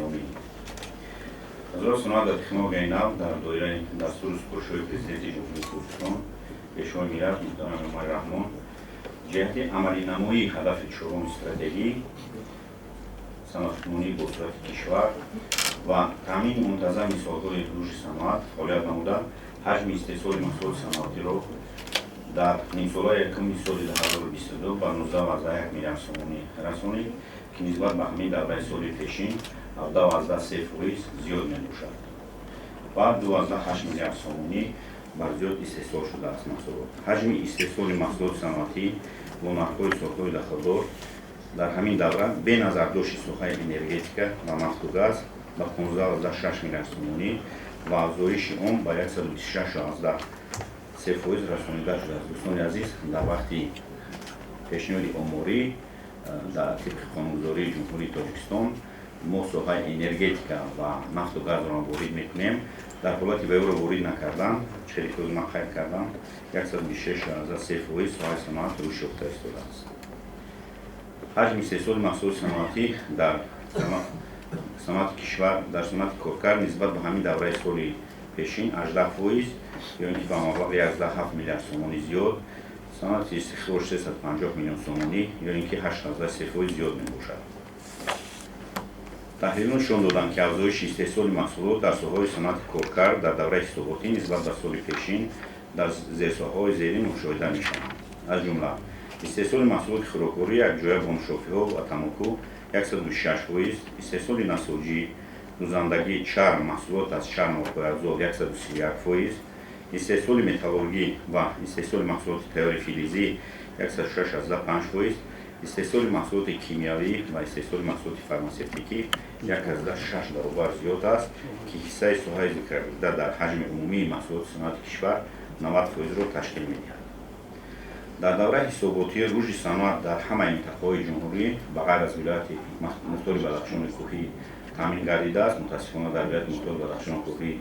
Гиромӣ, Вазорати саноат ва технологияи нав дар доираи дастуру супоришҳои Президенти Ҷумҳурии Тоҷикистон, Пешвои миллат муҳтарам Эмомалӣ Раҳмон, ҷиҳати амалинамоии ҳадафи чоруми стратегӣ саноаткунонии босуръати кишвар ва таъмини мунтазами соҳаҳои рушди саноат фаъолият намуда, ҳаҷми истеҳсоли маҳсулоти саноатиро дар нимсолаи якуми соли 2022 ба 19,1 миллиард сомонӣ расонид, ки нисбат ба ҳамин давраи соли пешин 17,3% зиёд мебошад ва 2,8 миллиард сомонӣ бар зиёд истеҳсол шудааст маҳсулот. Ҳаҷми истеҳсоли маҳсулоти саноатӣ бо нархҳои соҳаҳои дахлдор дар ҳамин давра беназардошти соҳаи энергетика ва нафту газ ба 15,6 миллиард сомонӣ ва афзоиши он ба 126,3% расонида шудааст. Дӯстони азиз, дар вақти пешниҳоди оморӣ дар тибқи қонунгузории Ҷумҳурии Тоҷикистон мо соҳаи энергетика ва нафту газро ворид мекунем. Дар ҳолати ба ӯро ворид накардан, чизе ки ман қайд кардам, 126,3% соҳаи саноат рушд ёфта истодааст. Ҳаҷми истеҳсоли маҳсулоти саноатӣ дар саноати кишвар дар саноати коркард нисбат ба ҳамин давраи соли пешин 18%, ё ин ки ба маблағи 17 миллиард сомонӣ зиёд, саноати истихроҷ 350 миллион сомонӣ, ё ин ки 8,3% зиёд мебошад. Таҳлилҳо нишон доданд, ки афзоиши истеҳсоли маҳсулот дар соҳаҳои саноати коркард дар давраи ҳисоботӣ нисбат ба соли пешин дар зерсоҳаҳои зерин мушоҳида мешаванд. Аз ҷумла истеҳсоли маҳсулоти хӯрокворӣ якҷоя бо нӯшокиҳо ва тамоку 126%, истеҳсоли насоҷӣ, дӯзандагӣ, чарм, маҳсулот аз чарм ва пойафзол 131%, истеҳсоли металлургӣ ва истеҳсоли маҳсулоти тайёри филизӣ 106,5%, истеҳсоли маҳсулоти кимиёвӣ ва истеҳсоли маҳсулоти фармасевтикӣ 1,6 баробар зиёд аст, ки ҳиссаи соҳаи зикргардида дар ҳаҷми умумии маҳсулоти саноати кишвар 90%-ро ташкил медиҳад. Дар давраи ҳисоботӣ рушди саноат дар ҳамаи минтақаҳои ҷумҳурӣ ба ғайр аз вилояти мухтори Бадахшони Кӯҳӣ таъмин гардидааст. Мутаассифона, дар вилояти мухтори Бадахшони Кӯҳӣ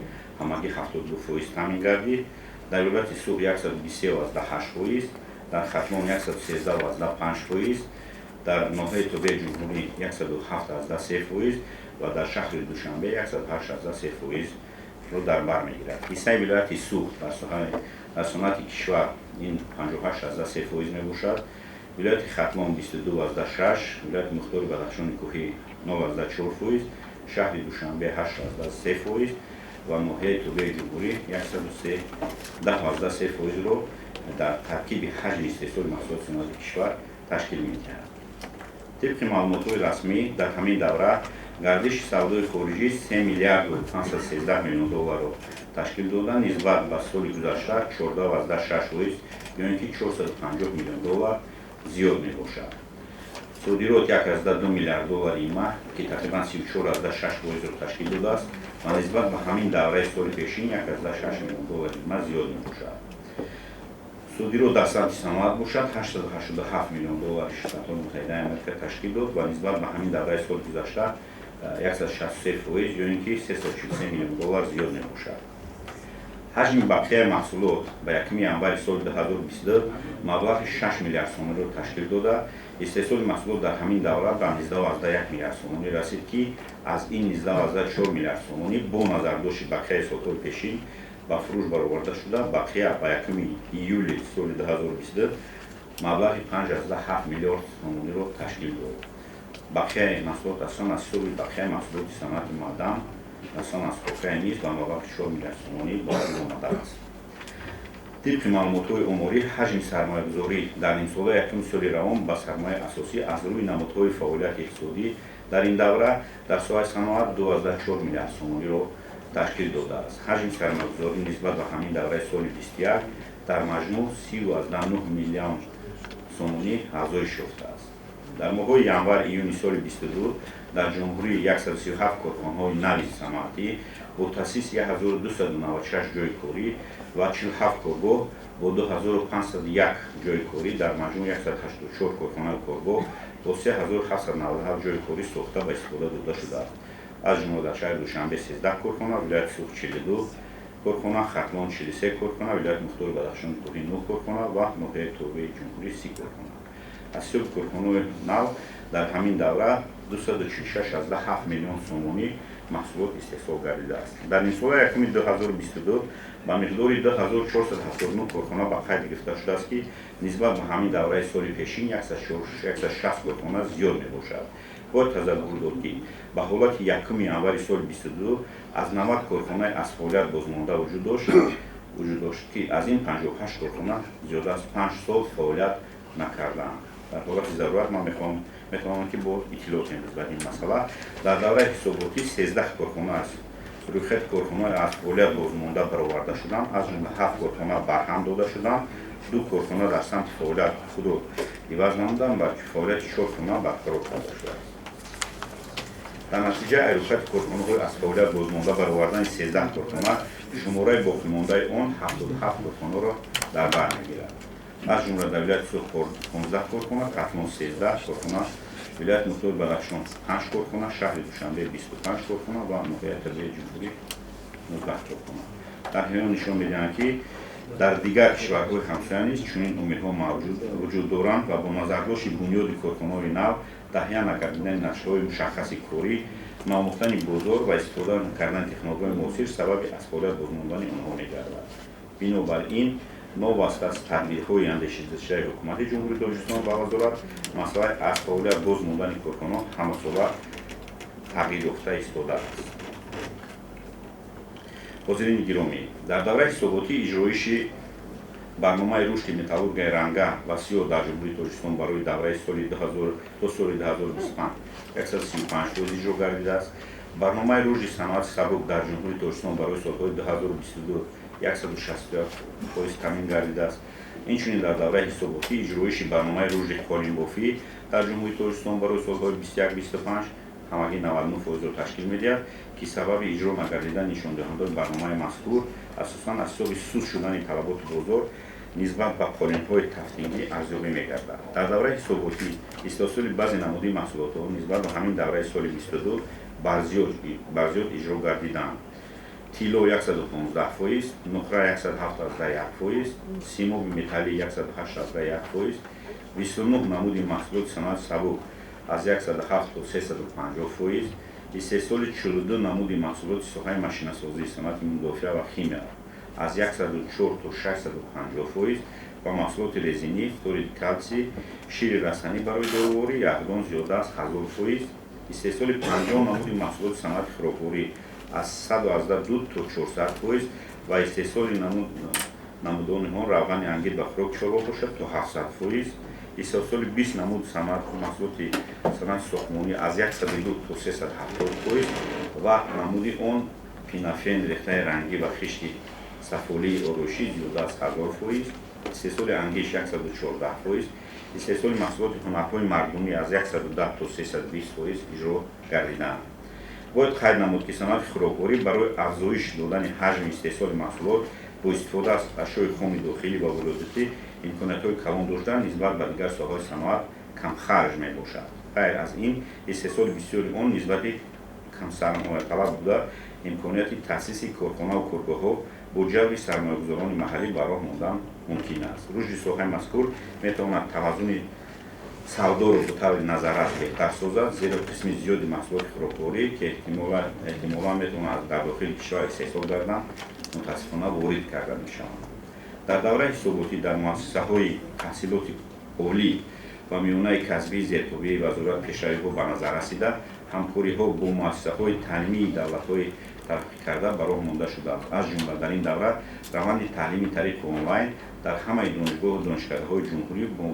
ҳамагӣ 72% таъмин гардид, дар вилояти Суғд 123,8%, дар Хатлон 113,5%, дар ноҳияи тобеи ҷумҳурӣ 107,3% ва дар шаҳри Душанбе 108,3%-ро дар бар мегирад. Ҳиссаи вилояти Суғд дар саноати кишвар ин 58,3% мебошад, вилояти Хатлон 22,6, вилояти мухтори Бадахшони Кӯҳӣ 0,4%, шаҳри Душанбе 8,3% ва ноҳияи тобеи ҷумҳурӣ 10,3%-ро дар таркиби ҳаҷми истеҳсоли маҳсулоти саноати кишвар ташкил медиҳад. Тибқи маълумотҳои расмӣ, дар ҳамин давра гардиши савдои хориҷӣ 3 миллиарду 513 миллион долларро ташкил дода, нисбат ба соли гузашта 14,6%, ё ин ки 450 миллион доллар зиёд мебошад. Содирот 1,2 миллиард доллари има, ки тақрибан 34,6%-ро ташкил додааст ва нисбат ба ҳамин давраи соли пешин 1,6 миллион доллари има зиёд мебошад. Содирот дар самти саноат бошад, 887 миллион доллари Штатҳои Муттаҳидаи Америка ташкил дод ва нисбат ба ҳамин давраи соли гузашта 163%, ё ин ки 343 миллион доллар зиёд мебошад. Ҳаҷми бақияи маҳсулот ба 1 январи соли 2022 маблағи 6 миллиард сомониро ташкил дода, истеҳсоли маҳсулот дар ҳамин давра ба 19,1 миллиард сомонӣ расид, ки аз ин 19,4 миллиард сомонӣ бо назардошти бақияи солҳои пешин ба фурӯш бароварда шуда, бақия ба 1 июли соли 2022 маблағи 5,7 миллиард сомониро ташкил дод. Бақияи маҳсулот аслан аз ҳисоби бақияи маҳсулоти саноати маъдан, аслан аз хокаи мис ба маблағи 4 миллиард сомонӣ ба вуҷуд омадааст. Тибқи маълумотҳои оморӣ, ҳаҷми сармоягузорӣ дар нимсолаи якуми соли равон ба сармояи асосӣ аз рӯи намудҳои фаъолияти иқтисодӣ дар ин давра дар соҳаи саноат 2,4 миллиард сомониро ташкил додааст. Ҳаҷми сармоягузорӣ нисбат ба ҳамин давраи соли 21 дар маҷмӯъ 30,9 миллион сомонӣ афзоиш ёфтааст. Дар моҳҳои январ июни соли 22 дар ҷумҳурӣ 137 корхонаҳои нави саноатӣ бо таъсиси 1296 ҷойи корӣ ва 47 коргоҳ бо 2501 ҷойи корӣ, дар маҷмӯъ 184 корхонаю коргоҳ бо 3797 ҷойи корӣ сохта ба истифода дода шудааст. Аз ҷумла дар шаҳри Душанбе 13 корхона, вилояти Суғд 42 корхона, Хатлон 43 корхона, вилояти мухтори Бадахшони Кӯҳӣ 9 корхона ва ноҳияи тобеи ҷумҳурӣ 30 корхона. Аз ҳисоби корхонаҳои нав дар ҳамин давра 246,7 миллион сомонӣ маҳсулот истеҳсол гардидааст. Дар нимсолаи якуми 2022 ба миқдори 2479 корхона ба қайд гирифта шудааст, ки нисбат ба ҳамин давраи соли пешин 160 корхона зиёд мебошад. Бояд тазаккур дод, ки ба ҳолати 1 январи соли 22 аз 90 корхонаи аз фаъолият бозмонда вуҷуд дошт, ки аз ин 58 корхона зиёда аз 5 сол фаъолият накардаанд. Дар ҳолати зарурат ман мехоҳам, метавонам, ки бо иттилоотем нисбат ин масъала. Дар давраи ҳисоботӣ 13 корхона аз рӯйхати корхонаҳои аз фаъолият бозмонда бароварда шуданд, аз ҷумла ҳафт корхона барҳам дода шуданд, ду корхона дар самти фаъолият худро иваз намуданд ва фаъолияти чор корхона барқарор карда шудааст. Дар натиҷа рӯйхати корхонаҳои аз фаъолият бозмонда баровардани 13 корхона, шумораи боқимондаи он 77 корхонаро дар бар мегирад. Аз ҷумла дар вилояти Суғд 15 корхона, Хатлон 13 корхона, вилояти Мухтори Бадахшон 5 корхона, шаҳри Душанбе 25 корхона ва ноҳияи Табиии ҷумҳурӣ 19 корхона. Таҳлилҳо нишон медиҳанд, ки дар дигар кишварҳои ҳамсоя низ чунин омилҳо мавҷуд вуҷуд доранд ва бо назардошти бунёди корхонаҳои нав, таҳия накардани нақшаҳои мушаххаси корӣ, наомӯхтани бозор ва истифода кардани технологияҳои муосир сабаби аз фаъолият бозмондани онҳо мегардад. Бинобар ин, новобаста аз тадбирҳои андешидашудаи Ҳукумати Ҷумҳурии Тоҷикистон ва вазорат, масъалаи аз фаъолият боз мондани корхонаҳо ҳамасола тағйир ёфта истодааст. Ҳозирини гиромӣ, дар давраи ҳисоботӣ иҷроиши барномаи рушди металлургияи ранга ва сиёҳ дар Ҷумҳурии Тоҷикистон барои давраи соли 2000 то соли 2025 135% иҷро гардидааст. Барномаи рушди саноати сабук дар Ҷумҳурии Тоҷикистон барои солҳои 2022 161% таъмин гардидааст. Инчунин дар давраи ҳисоботӣ иҷроиши барномаи рушди қолинбофӣ дар Ҷумҳурии Тоҷикистон барои солҳои 21-25 ҳамагӣ 99%-ро ташкил медиҳад, ки сабаби иҷро нагардидани нишондиҳандаҳои барномаи мазкур асосан аз ҳисоби суст шудани талаботи бозор нисбат ба қолинҳои тафтингӣ арзёбӣ мегардад. Дар давраи ҳисоботӣ истеҳсоли баъзе намуди маҳсулотҳо нисбат ба ҳамин давраи соли 22 барзиёд иҷро гардиданд: тилло 115%, нуқра 107,1%, симоби металлӣ 108,1%, 29 намуди маҳсулоти саноати сабук аз 107 то 350%, истеҳсоли 42 намуди маҳсулоти соҳаи машинасозӣ, саноати мудофиа ва химия аз 104 то 650% ва маҳсулоти резинӣ, фториди калсий, шири растанӣ барои доруворӣ, яхдон зиёда аз 1000%, истеҳсоли 50 намуди маҳсулоти саноати хӯрокворӣ аз 102 то 400% ва истеҳсоли намудони он равғани ангир ба хӯроки чорво бошад, то 700%, истеҳсоли 20 намуд маҳсулоти саноати сохтмонӣ аз 102 то 370% ва намуди он пенофен, рехтаи рангӣ ва хишти сафолии ороишӣ зиёда аз 1000%, истеҳсоли ангишт 114%, истеҳсоли маҳсулоти ҳунарҳои мардумӣ аз 110 то 320% иҷро гардидаанд. Бояд қайд намуд, ки саноати хӯрокворӣ барои афзоиш додани ҳаҷми истеҳсоли маҳсулот бо истифода аз ашёи хоми дохилӣ ва воридотӣ имкониятҳои калон дошта, нисбат ба дигар соҳаҳои саноат камхарҷ мебошад. Ғайр аз ин, истеҳсоли бисёри он нисбати камсармояталаб буда, имконияти таъсиси корхонаву коргоҳҳо бо ҷалби сармоягузорони маҳаллӣ ба роҳ мондан мумкин аст. Рушди соҳаи мазкур метавонад таваззуни савдоро ба таври назаррас беҳтар созад, зеро қисми зиёди маҳсулоти хӯрокворӣ, ки эҳтимолан метавонад дар дохили кишвар истеҳсол гарданд, мутаассифона ворид карда мешаванд. Дар давраи ҳисоботӣ дар муассисаҳои таҳсилоти олӣ ва миёнаи касбии зертобеи вазорат пешравиҳо ба назар расида, ҳамкориҳо бо муассисаҳои таълимии давлатҳои тараққикарда ба роҳ монда шудааст. Аз ҷумла дар ин давра раванди таълими тариқи онлайн дар ҳамаи донишгоҳу донишкадаҳои ҷумҳурӣ бо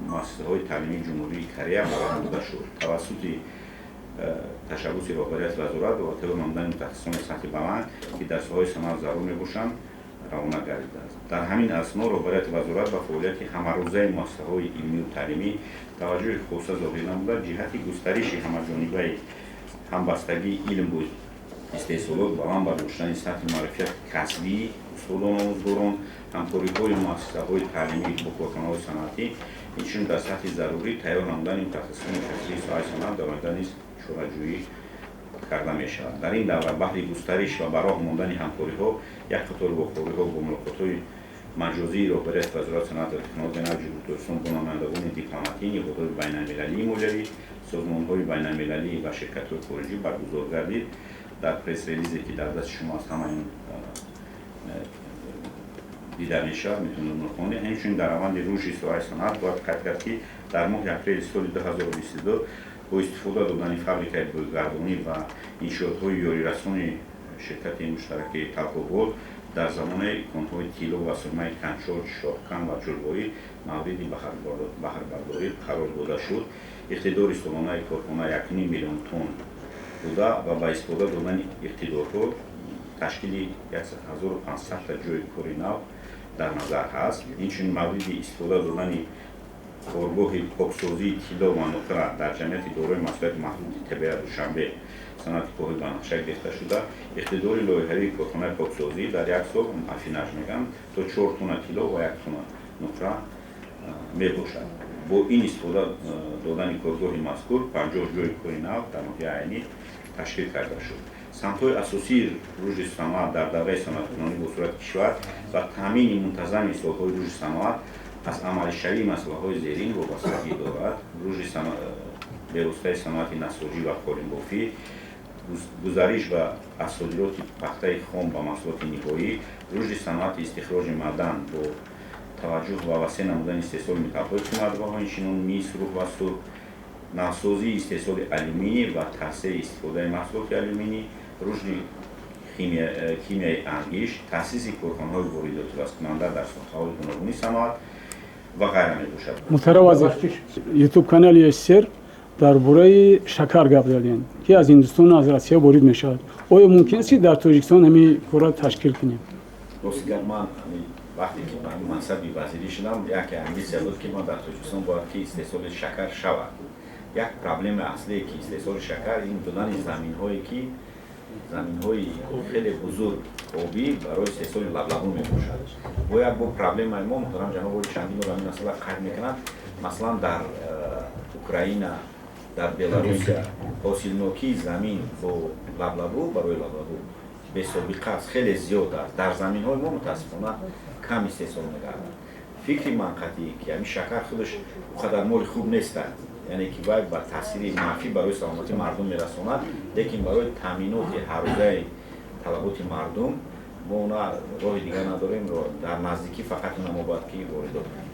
муассисаҳои таълимии Ҷумҳурии Корея ба роҳ монда шуд. Тавассути ташаббуси роҳбарияти вазорат ва тайёр намудани мутахассисони сатҳи баланд, ки дар соҳаи саноат зарур мебошанд, равона гардидааст. Дар ҳамин асно роҳбарияти вазорат ба фаъолияти ҳамарӯзаи муассисаҳои илмию таълимӣ таваҷҷӯҳи хоса зоҳир намуда, ҷиҳати густариши ҳамаҷонибаи ҳамбастагии илм бо истеҳсолот, баланд бардоштани сатҳи маърифати касбии устодону омӯзгорон, ҳамкориҳои муассисаҳои таълимӣ бо корхонаҳои саноатӣ, инчунин дар сатҳи зарурӣ тайёр намудани мутахассисони касбии соҳаи саноат дар оянда низ чораҷӯӣ карда мешавад. Дар ин давра баҳри густариш ва ба роҳ мондани ҳамкориҳо як қатор вохӯриҳо бо мулоқотҳои Маҷозии роҳбарияти Вазорати саноат ва технологияи нави Ҷумҳурии Тоҷикистон бо намояндагони дипломатӣ, ниҳодҳои байналмилалии молиявӣ, созмонҳои байналмилалӣ ва ширкатҳои хориҷӣ баргузор гардид. Дар пресс-релизе, ки дар дасти шумо аст, ҳамаи он дида мешавад, метавонед онро хонед. Ҳамчунин дар раванди рушди соҳаи саноат бояд қайд кард, ки дар моҳи апрели соли 2022 бо истифода додани фабрикаи бӯйгардонӣ ва иншоотҳои ёрирасони ширкати муштараки Талкобол дар замонаи конҳои тилло ва сурмаи Канчоч, Шоҳкан ва Ҷулғоӣ мавриди баҳрбардорӣ қарор дода шуд. Иқтидори солонаи корхона 1,5 миллион тонн буда ва ба истифода додани иқтидорҳо ташкили 1500 ҷойи кори нав дар назар ҳаст. Инчунин мавриди истифода додани коргоҳи поксозии тилло ва нуқра дар ҷамъияти дорои масъулияти маҳдуди ТБА Душанбе саноати коҳӣ ба нақша гирифта шуда. Иқтидори лоиҳавии корхонаи поксозӣ дар як сол, аффинаж мегӯянд, то 4 тонна тилло ва 1 тонна нуқра мебошад. Бо ин истифода додани коргоҳи мазкур 50 ҷойи кори нав дар ноҳияи Айнӣ ташкил карда шуд. Самтҳои асосии рушди саноат дар давраи саноаткунонии босуръати кишвар ва таъмини мунтазами солҳои рушди саноат аз амалишавии масъалаҳои зерин вобастагӣ дорад: рушди бевоситаи саноати насоҷӣ ва қолинбофӣ, гузариш ба аз содироти пахтаи хом ба маҳсулоти ниҳоӣ, рушди саноати истихроҷи маъдан бо таваҷҷӯҳ ба васеъ намудани истеҳсоли металлҳои қиматбаҳо, инчунин мис, рӯҳ ва сурб, навсозии истеҳсоли алюминий ва тавсеаи истифодаи маҳсулоти алюминий, рушди химияи ангишт, таъсиси корхонаҳои воридотивасткунанда дар соҳаҳои гуногуни саноат ва ғайра мебошад. Муҳтарам вазир, Ютуб канали ССР дар бораи шакар гап задем, ки аз Ҳиндустону аз Россия ворид мешавад. Оё мумкин аст, ки дар Тоҷикистон ҳамин корро ташкил кунем? Рости гап, ман вақте ки ба мансаби вазирӣ шудам, яке амбитсия буд, ки ман дар Тоҷикистон бояд ки истеҳсоли шакар шавад. Як проблемаи аслие, ки истеҳсоли шакар, ин будани заминҳое, ки заминҳои хеле бузург обӣ барои истеҳсоли лаблабу мебошад. Бо як бо проблемаи мо, муҳтарам ҷаноб оли, чандин бор ҳамин масъала қайд мекунанд. Масалан, дар Украина, дар Беларусия ҳосилнокии замин бо лаблабу, барои лаблабу бесобиқа аст, хеле зиёд аст. Дар заминҳои мо, мутаассифона, кам истеҳсол мегардад. Фикри ман қатъӣ, ки ҳамин шакар худаш он қадар моли хуб нестад, яъне ки вай ба таъсири манфӣ барои саломатии мардум мерасонад, лекин барои таъминоти ҳаррӯзаи талаботи мардум мо она роҳи дигар надорем. Дар наздикӣ фақат она мо бояд ки воридот кунем.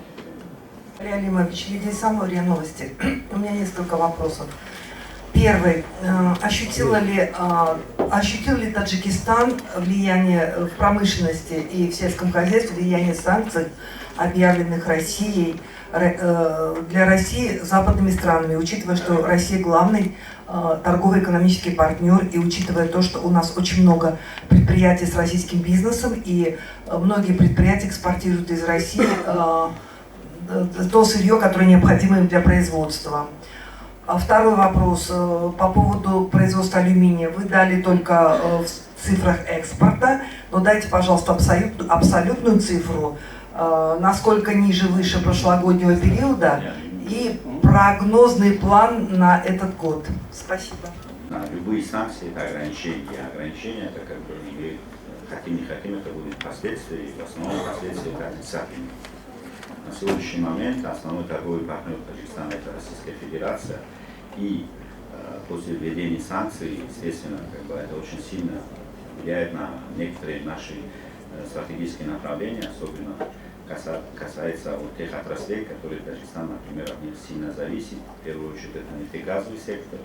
Али Алимович, Лидия Самова, РИА Новости. У меня несколько вопросов. Первый. Ощутил ли Таджикистан влияние в промышленности и в сельском хозяйстве, влияние санкций, объявленных Россией, для России западными странами, учитывая, что Россия главный торгово-экономический партнер, и учитывая то, что у нас очень много предприятий с российским бизнесом, и многие предприятия экспортируют из России то сырье, которое необходимо им для производства? А второй вопрос по поводу производства алюминия. Вы дали только в цифрах экспорта, но дайте, пожалуйста, абсолютную цифру, насколько ниже, выше прошлогоднего периода, и прогнозный план на этот год. Спасибо. На любые санкции — это ограничения. Ограничения — это как бы имеют, хотим не хотим, это будет последствия, и в основном последствия это отрицательные. На сегодняшний момент основной торговый партнер Таджикистана — это Российская Федерация. И после введения санкций, естественно, как бы это очень сильно влияет на некоторые наши стратегические направления, особенно касается вот тех отраслей, которые Таджикистан, например, от них сильно зависит. В первую очередь это нефтегазовый сектор,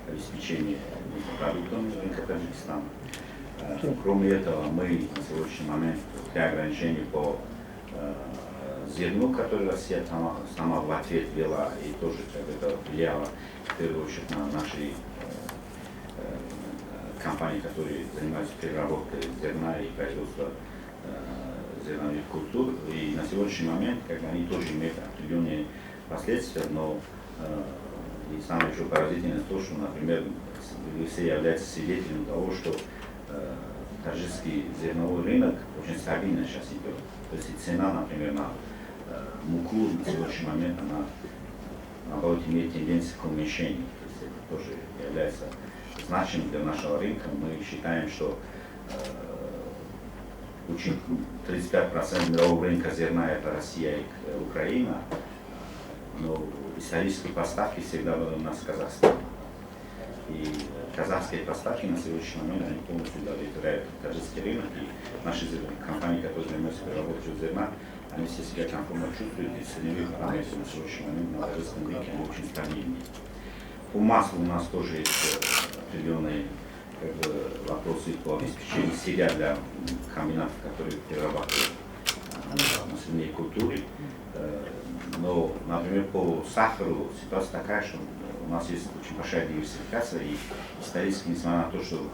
обеспечение нефтепродуктами рынка Таджикистана. Кроме этого, мы на сегодняшний момент те ограничения по зерну, которое Россия сама в ответ ввела, и тоже как бы это влияло в первую очередь на наши компании, которые занимаются переработкой зерна и производством зерновых культур. И на сегодняшний момент как бы, они тоже имеют определенные последствия, но и самое еще поразительное то, что, например, вы все являетесь свидетелем того, что таджикский зерновой рынок очень стабильно сейчас идет. То есть и цена, например, на муку на сегодняшний момент, она, наоборот, имеет тенденцию к уменьшению. То есть это тоже является значимым для нашего рынка. Мы считаем, что Очень 35% мирового рынка зерна – это Россия и Украина, но исторические поставки всегда были у нас Казахстан. И казахские поставки на сегодняшний момент, они полностью удовлетворяют таджикский рынок, и наши компании, которые занимаются переработкой зерна, они все себя комфортно чувствуют, и ценовые параметры на сегодняшний момент на таджикском рынке, они очень стабильные. По маслу у нас тоже есть определенные, как бы, вопросы по обеспечению сырья для комбинатов, которые перерабатывают масляные культуры. Но, например, по сахару ситуация такая, что у нас есть очень большая диверсификация, и исторически, несмотря на то, что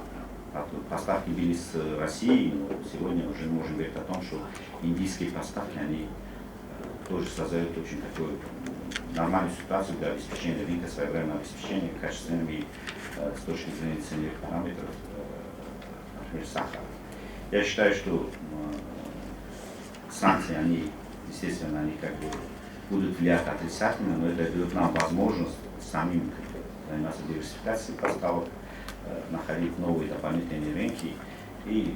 поставки были с России, но сегодня уже можем говорить о том, что индийские поставки, они тоже создают очень такую нормальную ситуацию для обеспечения рынка, своевременного обеспечения качественными с точки зрения ценовых параметров, например, сахара. Я считаю, что санкции, они, естественно, они как бы будут влиять отрицательно, но это дает нам возможность самим, как бы, заниматься диверсификацией поставок, находить новые дополнительные рынки и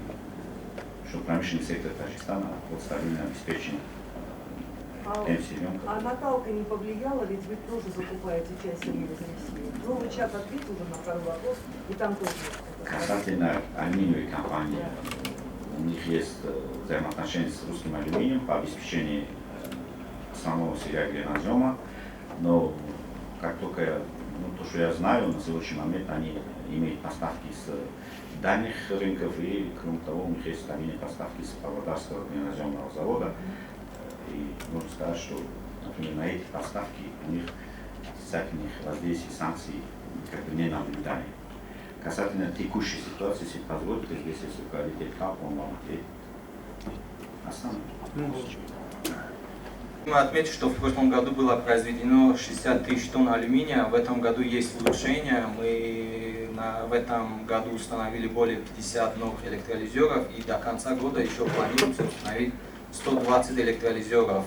чтобы промышленный сектор Таджикистана был стабильно обеспечен тем сырьем. А наталка не повлияла, ведь вы тоже закупаете часть сырья из России? Ну, вы сейчас ответили уже на второй вопрос, и там тоже. Касательно алюминиевой компании, у них есть взаимоотношения с русским алюминием по обеспечению основного сырья глинозема, но как только я, ну, то, что я знаю, на сегодняшний момент они имеют поставки с дальних рынков, и, кроме того, у них есть стабильные поставки с Павлодарского глиноземного завода. И можно сказать, что, например, на эти поставки у них отрицательных воздействий, санкций как бы не наблюдаем. Касательно текущей ситуации, если позволите, здесь есть руководитель КАП, он вам ответит. Основное. Отмечу, что в прошлом году было произведено 60 тысяч тонн алюминия. В этом году есть улучшение. Мы в этом году установили более 50 новых электролизеров, и до конца года еще планируется установить 120 электролизеров.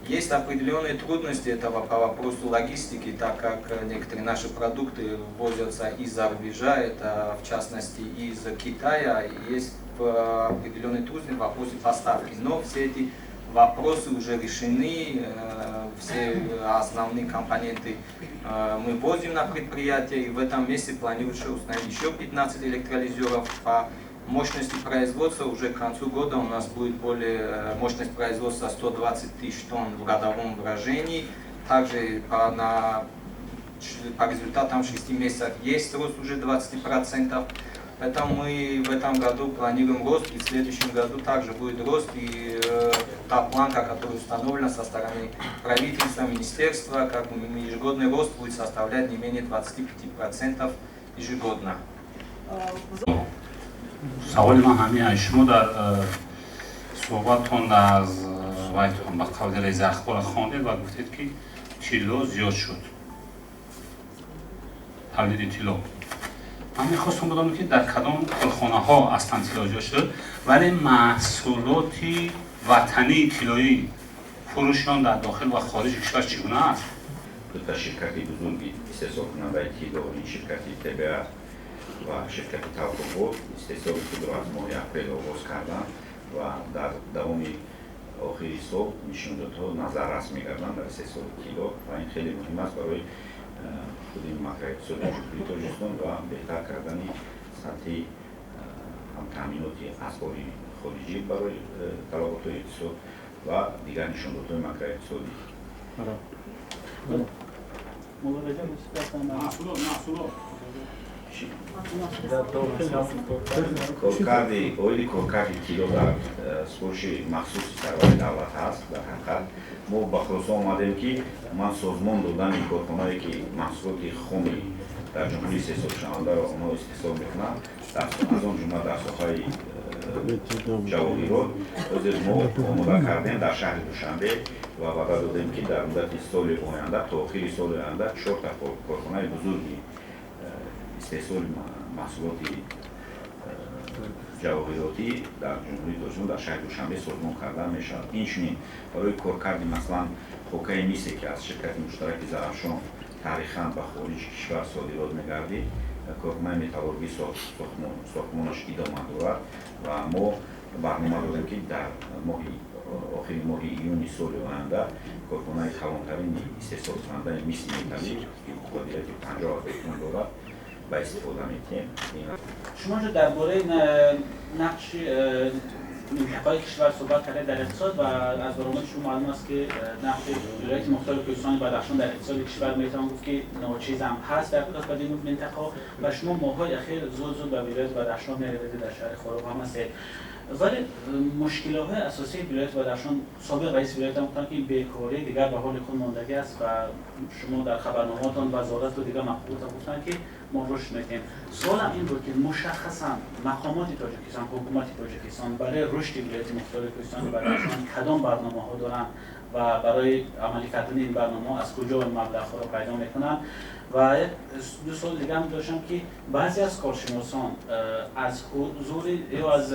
Есть определенные трудности этого по вопросу логистики, так как некоторые наши продукты ввозятся из-за рубежа, это в частности из Китая, есть определенные трудности в вопросе поставки. Но все эти вопросы уже решены, все основные компоненты мы возим на предприятие, и в этом месте планируется установить еще 15 электролизеров. По мощности производства уже к концу года у нас будет более мощность производства 120 тысяч тонн в годовом выражении. Также по результатам 6 месяцев есть рост уже 20%. Поэтому мы в этом году планируем рост, и в следующем году также будет рост. И та планка, которая установлена со стороны правительства, министерства, как бы ежегодный рост будет составлять не менее 25% ежегодно. Саволи ман ҳамин: шумо дар суҳбаттон аз вайтон ба қавли раиси ахбора хондед ва гуфтед, ки тилло зиёд шуд, тавлиди тилло. Ман мехостам бидонам, ки дар кадом корхонаҳо аслан тилло зиёд шуд, вале маҳсулоти ватании тиллоӣ фурӯши он дар дохил ва хориҷи кишвар чӣ гуна аст? Дута ширкати бузурги истеҳсолкунандаи тилло, ин ширкати ТБА ва ширкати Талкобод, истеҳсоли худро аз моҳи апрел оғоз карданд ва дар давоми охири сол нишондодҳо назаррас мегарданд дар истеҳсоли тилло, ва ин хеле муҳим аст барои худи макроиқтисоди Ҷумҳурии Тоҷикистон ва беҳтар кардани сатҳи таъминоти асъори хориҷӣ барои талаботҳои иқтисод ва дигар нишондодҳои макроиқтисодӣ. Маҳсулот, маҳсулот. Коркарди, оиди коркарди тилло дар супориши махсуси сарвари давлат ҳаст. Дар ҳақиқат, мо ба хулоса омадем, ки ман созмон додани корхонае, ки маҳсулоти хоми дар ҷумҳурии истеҳсолшавандаро онҳо истеҳсол мекунанд, аз он ҷумла дар соҳаи ҷавоҳирот, ҳозир мо омода кардем дар шаҳри Душанбе ва ваъда додем, ки дар муддати соли оянда, то охири соли оянда, чорта корхонаи бузурги истеҳсоли маҳсулоти ҷавоҳиротӣ дар Ҷумҳурии Тоҷикистон, дар шаҳри Душанбе созмон карда мешавад. Инчунин барои коркарди, масалан, хокаи мисе, ки аз ширкати муштараки Зарафшон таърихан ба хориҷи кишвар содирот мегардид. Корхонаи металлургӣ сохтмонаш идома дорад ва мо барнома дорем, ки дар моҳи охири моҳи июни соли оянда корхонаи калонтарини истеҳсолкунандаи миси металлӣ, ки қобилияти 50 000 тонна дорад, ба истифода медиҳем. Шумо ҷо дар бораи нақши минтақаи кишвар суҳбат кардед дар иқтисод ва аз баромади шумо маълум аст, ки нақши Вилояти Мухтори Кӯҳистони Бадахшон дар иқтисоди кишвар метавон гуфт, ки ночизам ҳаст дар қиёс ба дигар минтақаҳо. Ва шумо моҳҳои ахир зуд зуд ба вилояти Бадахшон меравед, дар шаҳри Хоруғ ҳам ҳастед, вале мушкилиҳои асосии вилояти Бадахшон, собиқ раиси вилоят ҳам гуфтанд, ки бекорӣ дигар ба ҳоли худ мондагӣ аст ва шумо дар хабарномаотон вазорату дигар мақомота гуфтанд, ки мо рушд мекунем. Суолам ин буд, ки мушаххасан мақомоти Тоҷикистон, ҳукумати Тоҷикистон барои рушди Вилояти Мухтори Кӯҳистони Бадахшон кадом барномаҳо доранд ва барои амалӣ кардани ин барномаҳо аз куҷо маблағҳоро пайдо мекунанд? Ва ду суол дига ҳам доштам, ки баъзе аз коршиносон аз ҳузури ё аз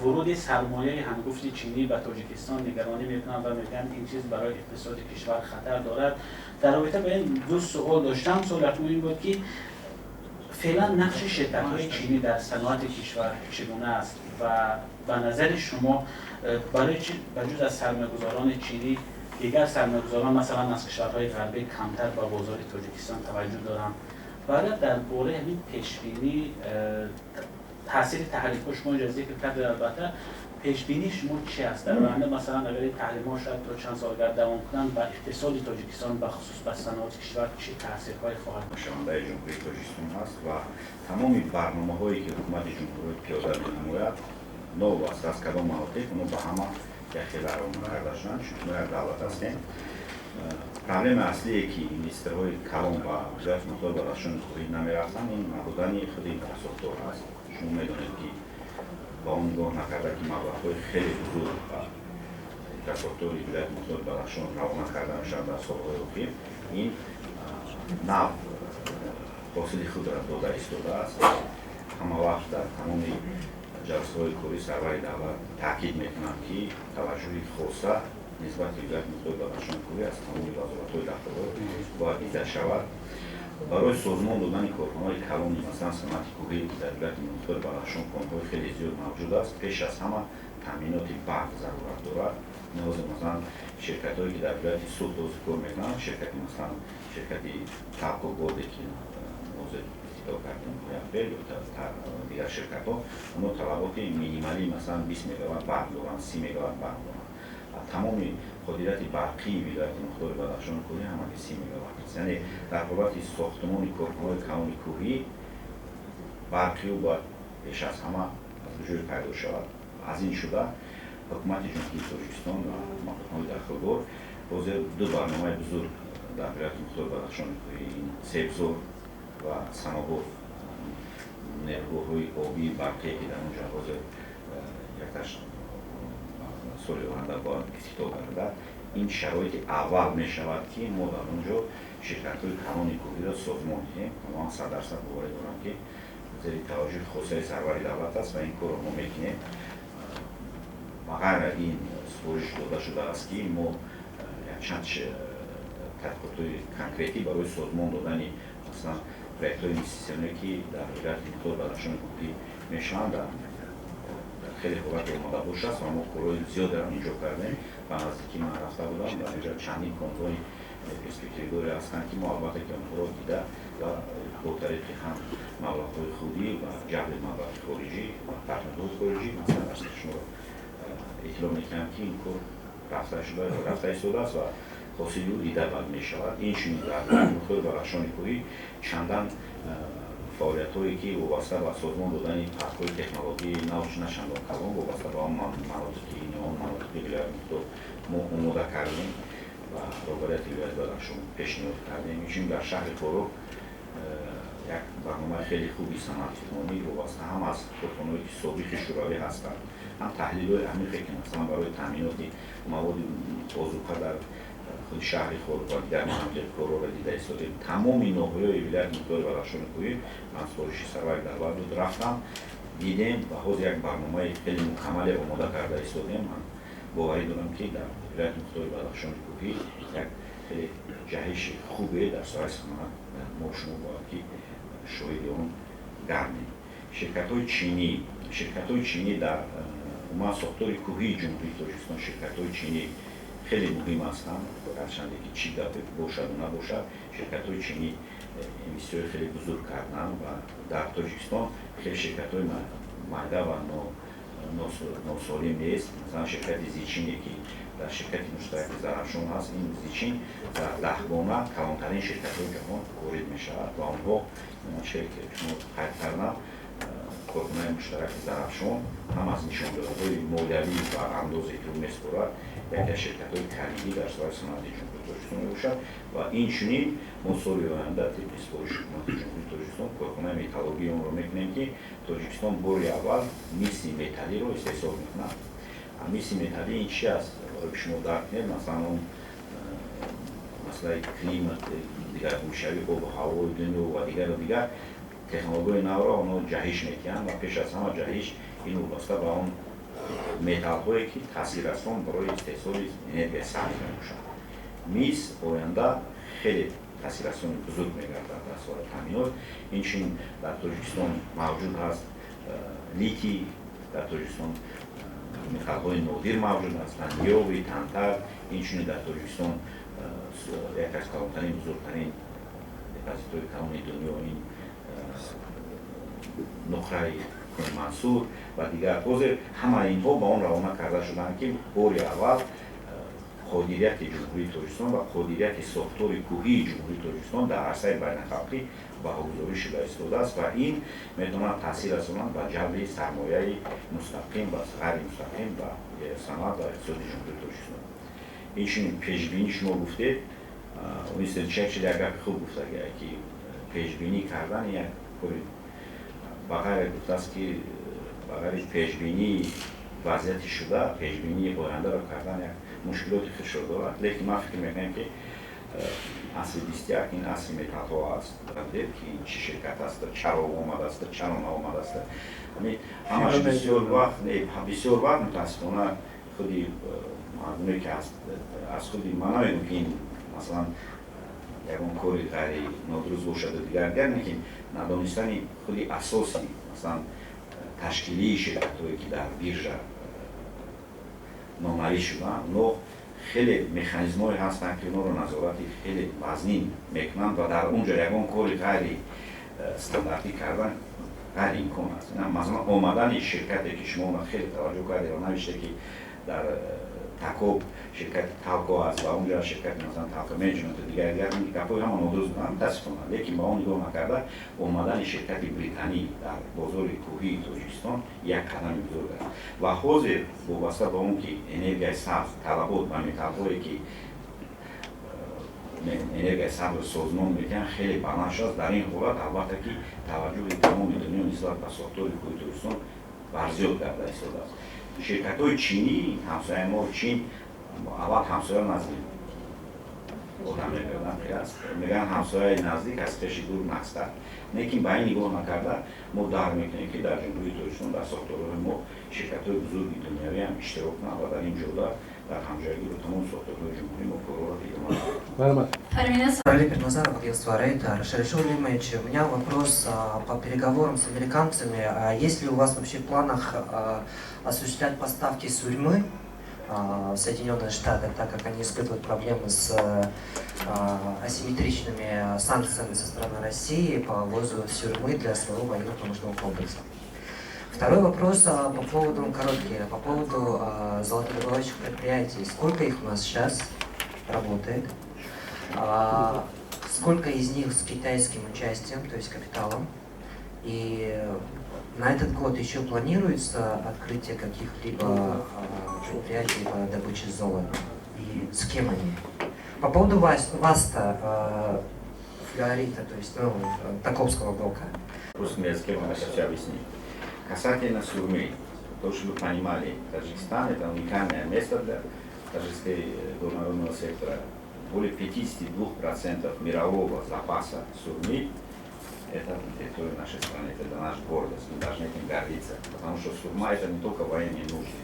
вуруди сармояи ҳангуфти чинӣ ба Тоҷикистон нигаронӣ мекунанд ва мегӯянд, ин чиз барои иқтисоди кишвар хатар дорад. Дар робита ба ин ду суол доштам. Суоли якум ин буд, ки феълан нақши ширкатҳои чинӣ дар саноати кишвар чӣ гуна аст ва ба назари шумо барои чи ба ҷуз аз сармоягузорони чинӣ дигар сармоягузорон, масалан аз кишварҳои ғарбӣ, камтар ба бозори Тоҷикистон таваҷҷӯҳ доранд? Ва дар бораи ҳамин пешбинӣ таъсири таҳримҳо шумо инҷо зикр кардед, албатта пешбинии шумо чи аст дар оянда? Масалан, агар ин таҳримҳо шояд то чанд сол агар давом кунанд, ба иқтисоди Тоҷикистон, бахусус ба саноати кишвар чӣ таъсирҳое хоҳад? Шавандаи Ҷумҳурии Тоҷикистон аст ва тамоми барномаҳое, ки ҳукумати ҷумҳурӣ пиёда менамояд, новобаста аз кадом манотиқ, онҳо ба ҳама якхела равона карда шуданд, чунки мо як давлат ҳастем. Проблемаи аслие, ки инвесторҳои калон ба Вилояти Мухтори Бадахшони Кӯҳӣ намерафтанд, ин набудани худи инфрасохтор аст. Шумо медонед, ки ба он нигоҳ накарда, ки маблағҳои хеле бузург ба инфрасохтори Вилояти Мухтори Бадахшон равона карда мешавад дар солҳои охир, ин нав ҳосили худро дода истодааст. Ҳама вақт дар тамоми ҷаласаҳои корӣ сарвари давлат таъкид мекунанд, ки таваҷҷӯҳи хоса нисбати Вилояти Мухтори Бадахшони Кӯҳӣ аз тамоми вазоратҳои дахлдор бояд дида шавад. Барои созмон додани корхонаҳои калони, масалан, саноати кӯҳӣ, ки дар Вилояти Мухтори Бадахшон конҳои хеле зиёд мавҷуд аст, пеш аз ҳама таъминоти барқ зарурат дорад. Ҳозир, масалан, ширкатҳое, ки дар вилояти Суғд ҳозир кор мекунанд, ширкати, масалан, ширкати Талко Голде, ки ҳозир ифтитоҳ кардем моҳи апрел, ё дигар ширкатҳо, онҳо талаботи минималӣ, масалан, 20 мегаватт барқ доранд, 30 мегаватт барқ доранд. Тамоми қодирияти барқии Вилояти Мухтори Бадахшони Кӯҳӣ ҳамаги 30 мегаватт аст. Яъне дар ҳолати сохтмони корхонаҳои калони кӯҳӣ барқи ӯ бояд пеш аз ҳама аз куҷое пайдо шавад. Аз ин шуда ҳукумати Ҷумҳурии Тоҷикистон ва мақомотҳои дахлдор ҳозир ду барномаи бузург дар Вилояти Мухтори Бадахшони Кӯҳӣ, ин Себзор ва Санобод, нерӯгоҳҳои обии барқие, ки дар он ҷо ҳозир якташ соли оянда бояд ифтитоҳ гардад. Ин шароити аввал мешавад, ки мо дар он ҷо ширкатҳои калони кӯҳиро созмон диҳем. Ман 100% боварӣ дорам, ки зери таваҷҷӯҳи хосаи сарвари давлат аст ва ин корро мо мекунем. Ба ғайр аз ин, супориш дода шудааст, ки мо якчанд тадқиқотҳои конкретӣ барои созмон додани, масалан, проектҳои инвеститсионие, ки дар Вилояти Мухтори Бадахшони Кӯҳӣ мешаванд, дар хеле ҳолати омодабош аст ва мо корҳои зиёдеро инҷо кардем. Ба наздикӣ ман рафта будам, дар инҷо чандин конҳои перспективдоре ҳастанд, ки мо албатта ки онҳоро дида ва бо тариқи ҳам маблағҳои худӣ ва ҷалби маблағи хориҷӣ ва партнерҳои хориҷӣ, масалан, дар шуморо иттилоъ мекунам, ки ин кор рафта истодааст ва ҳосили ӯ дида бад мешавад. Инчунин дар Мухтори Бадахшони Кӯҳӣ чандан фаъолиятҳое, ки вобаста ба созмон додани паркҳои технологияи нав начандон калон, вобаста ба он манотиқи он манотиқи вилояти Мухтор мо омода кардем ва роҳбарияти вилояти Бадахшон пешниҳод кардем. Инчунин дар шаҳри Хоруғ як барномаи хеле хуби саноатикунонӣ, вобаста ҳам аз корхонаҳое, ки собиқи шӯравӣ ҳастанд, ҳам таҳлилҳои амиқе, ки, масалан, барои таъминоти маводи озуқа дар худи шаҳри Хоруғ ва дигар манотиқ корҳоро дида истодем. Тамоми ноҳияҳои вилояти Мухтори Бадахшони Кӯҳӣ ман супориши сарвари давлат буд, рафтам, дидем ва ҳозир як барномаи хеле мукаммале омода карда истодем. Ман боварӣ дорам, ки дар вилояти Мухтори Бадахшони Кӯҳӣ як хеле ҷаҳиши хубе дар соҳаи саноат мо шумо бояд ки шоҳиди он. гардем. Ширкатҳои чинӣ дар умуман сохтори кӯҳии Ҷумҳурии Тоҷикистон, ширкатҳои чинӣ хеле муҳим ҳастанд. Гарчанде ки чӣ гапе бошаду набошад, ширкатҳои чинӣ инвеститсияи хеле бузург карданд ва дар Тоҷикистон хеле ширкатҳои майда ва носолим нест. Масалан, ширкати Зичине, ки дар ширкати муштараки Зарафшон ҳаст, ин Зичин дар 10-гона калонтарин ширкатҳои ҷаҳон ворид мешавад ва онҳо, шумо қайд кардам, корхонаи муштараки Зарафшон ҳам аз нишондодҳои молиявӣ ва андозе, ки ӯ месупорад, яке аз ширкатҳои калидӣ дар соҳаи саноати Ҷумҳурии Тоҷикистон мебошад. Ва инчунин мо соли оянда тибқи супориши Ҳукумати Ҷумҳурии Тоҷикистон корхонаи металлургии онро мекунем, ки Тоҷикистон бори аввал миси металлиро истеҳсол мекунад. Миси металлӣ ин чи аст, барои ки шумо дарк кунед? Масалан, он масъалаи климат, дигаргуншавии обу ҳавои дунё ва дигару дигар технологияи навро онҳо ҷаҳиш медиҳанд ва пеш аз ҳама ҷаҳиш ин вобаста ба он металлҳое, ки таъсиррасон барои истеҳсоли энергияи сабз мебошанд. Мис оянда хеле таъсиррасони бузург мегардад дар соҳаи таъминот. Инчунин дар Тоҷикистон мавҷуд ҳаст литий, дар Тоҷикистон металлҳои нодир мавҷуд ҳастанд, ниобий, тантал. Инчунин дар Тоҷикистон яке аз калонтарин, бузургтарин депозитҳои калони дунё, ин нуқраи Мансур ва дигар. Ҳозир ҳамаи инҳо ба он равона карда шуданд, ки бори аввал қодирияти Ҷумҳурии Тоҷикистон ва қодирияти сохтори кӯҳии Ҷумҳурии Тоҷикистон дар арсаи байналхалқӣ баҳогузорӣ шуда истодааст ва ин метавонад таъсир расонад ба ҷалби сармояи мустақим ва ғайримустақим ба саноат ва иқтисоди Ҷумҳурии Тоҷикистон. Инчунин пешбинӣ шумо гуфтед, Уинстон Черчилл як гапи хуб гуфтагия, ки пешбинӣ кардан як кори, ба ғайре гуфтааст, ки ба ғайри пешбинии вазъияти шуда, пешбинии ояндаро кардан як мушкилоти худшро дорад. Лекин ман фикр мекунам, ки асри 21 ин асри металлҳо аст. Дед ки ин чӣ ширкат аст, чаро омадааст, чаро наомадааст, ҳамаш бисёр вақт, бисёр вақт, мутаассифона, худи мардуме, ки аз худи ман намегӯм, ки ин масалан ягон кори ғайри нодуруст бошаду дигар, лекин надонистани худи асоси, масалан, ташкилии ширкатҳое, ки дар биржа номнавис шуданд, онҳо хеле механизмҳое ҳастанд, ки онҳоро назорати хеле вазнин мекунанд ва дар он ҷо ягон кори ғайри стандартӣ кардан ғайриимкон аст. Масалан, омадани ширкате, ки шумо хеле таваҷҷӯҳ кардед ва навиште, ки дар Такоб ширкати Талко аст ва онҷо ширкати, масалан, Талко Менеҷменту дигар дигар, гапҳои ҳама нодуруст буданд, мутаассифона. Лекин ба он нигоҳ накарда, омадани ширкати британӣ дар бозори кӯҳии Тоҷикистон як қадами бузург аст. Ва ҳозир вобаста ба он ки энергияи сабз, талабот ба металлҳое, ки энергияи сабзро созмон медиҳанд, хеле баланд шудааст, дар ин ҳолат, албатта, ки таваҷҷӯҳи тамоми дунё нисбат ба сохтори кӯҳи Тоҷикистон барзиёд карда истодааст. Ширкатҳои чинӣ, ҳамсояи мо Чин, аввал ҳамсоя наздик одам мегӯянд, аст, мегӯянд, ҳамсояи наздик аз хеши дур нағзтар. Лекин ба ин нигоҳ накарда, мо дарк мекунем, ки дар Ҷумҳурии Тоҷикистон, дар сохторҳои мо ширкатҳои бузурги дунявӣ ҳам иштирок кунанд ва дар ин ҷода дар ҳамҷоягӣ бо тамоми сохторҳои ҷумҳурӣ мо корҳоро идома. Али Пирназаров, агентство Рейтер. Шарифжон Лимович, у меня вопрос по переговорам с американцами. А есть ли у вас вообще в планах осуществлять поставки сурьмы в Соединенные Штаты, так как они испытывают проблемы с асимметричными санкциями со стороны России по ввозу сурьмы для своего военно-промышленного комплекса? Второй вопрос по поводу, короткий, по поводу золотодобывающих предприятий. Сколько их у нас сейчас работает? Сколько из них с китайским участием, то есть капиталом? И на этот год еще планируется открытие каких-либо предприятий по добыче золота? И с кем они? По поводу ВАСТа, флюорита, то есть, ну, Такобского блока. Русском языке вам это все объяснить. Касательно сурмы, то, чтобы вы понимали, Таджикистан – это уникальное место для таджикского горнорудного сектора. Более 52% мирового запаса сурмы – это на территории нашей страны, это для нас гордость, мы должны этим гордиться. Потому что сурма – это не только военные нужды,